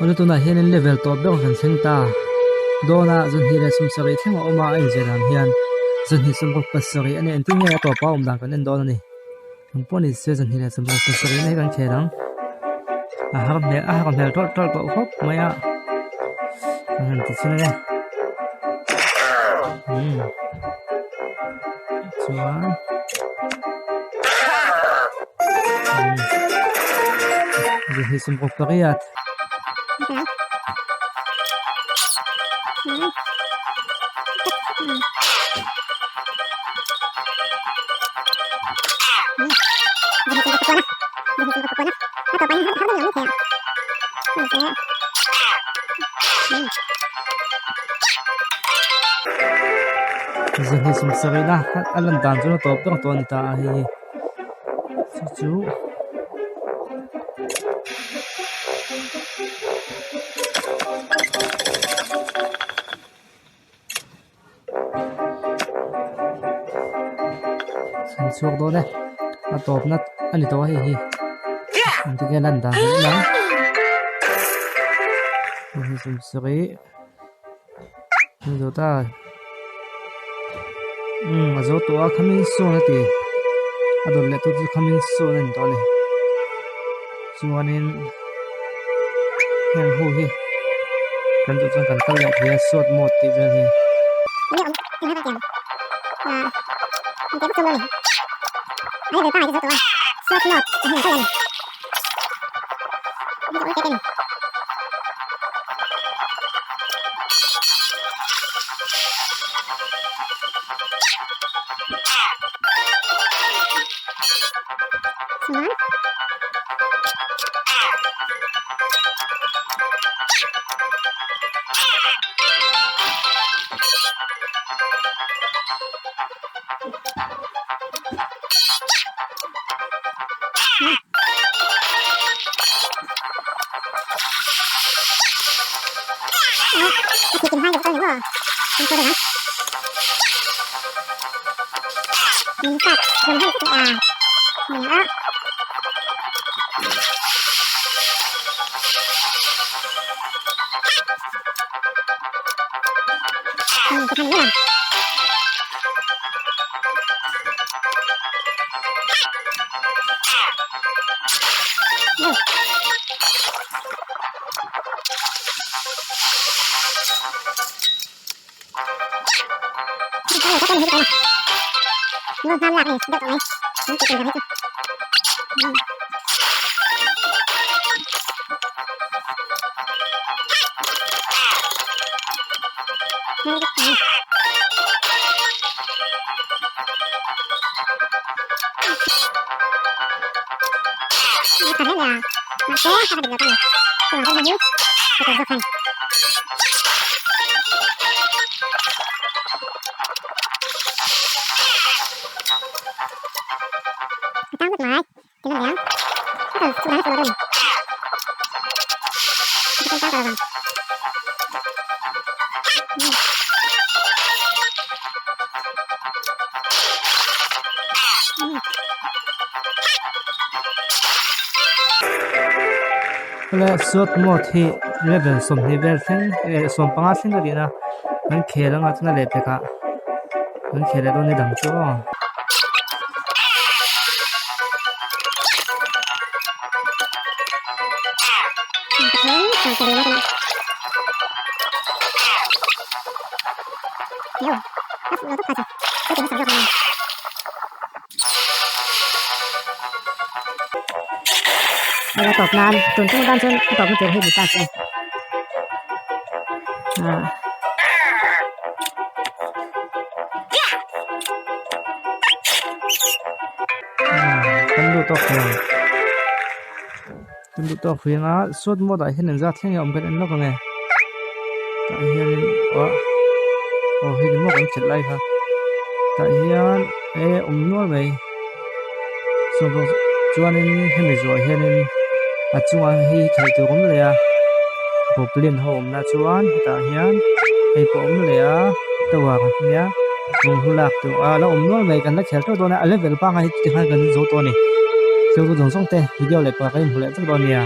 Awle tunah hianin level tawp ber kan thleng ta dawn a, zanhnih leh sawmsarih thleng a awm a, a inziah dan hian zanhnih sawmruk pasarih a nia engtin nge a tawpa awm dan kan en dawn a ni. Eng pawh ni se zanhnih leh sawmruk pasarih na hi kan khel ang. A har hmel a har hmel tawlh tawlh tawh khawp mai a, kan han ti chhin ange. Umm chuan. Zahnih sawmsarihna a lan dan chu a tawp ber tawh a ni ta a hei hi chu chu an chhuak dawn e a tawpna a ni tawh a hei hi engtin nge lan dan hi ila hei sawmsarih. Ni zo ta umm a zo tawh a coming soon a ti a dawt leh tu chu coming soon a ni tawh a ni chuanin heng ho hi kan duh chuan kan kal leh thei a short mode tih vel hi. Awle short mode hi level sawmhnih vel thleng eh sawmpanga thleng ka tihna an khel anga chuan a lehpek ah an khel leh dawn ni dang chu aw. A tawp nan tun tum tan chuan a tawpna tur hi ni ta se ah. Kan duh tawk thei ang kan duh tawk thei ang a short mode ah hian engzat thleng nge awm kan en lawk ang e tah hianin aw aw hei ni maw kan khelh lai kha tah hian e awm nual mai chuanin hemi zawh hianin a chungah hei khelh tur awm leh a goblin ho awmna chuan hetah hian hei pawh awm leh a tower nia lung lak tur a la awm nual mai kan la khelh teuh dawn a a level pangngai hi tikhan kan zo tawh a ni thil zawng zawng te video leh pakhat kan inhmu leh vek dawn a nia.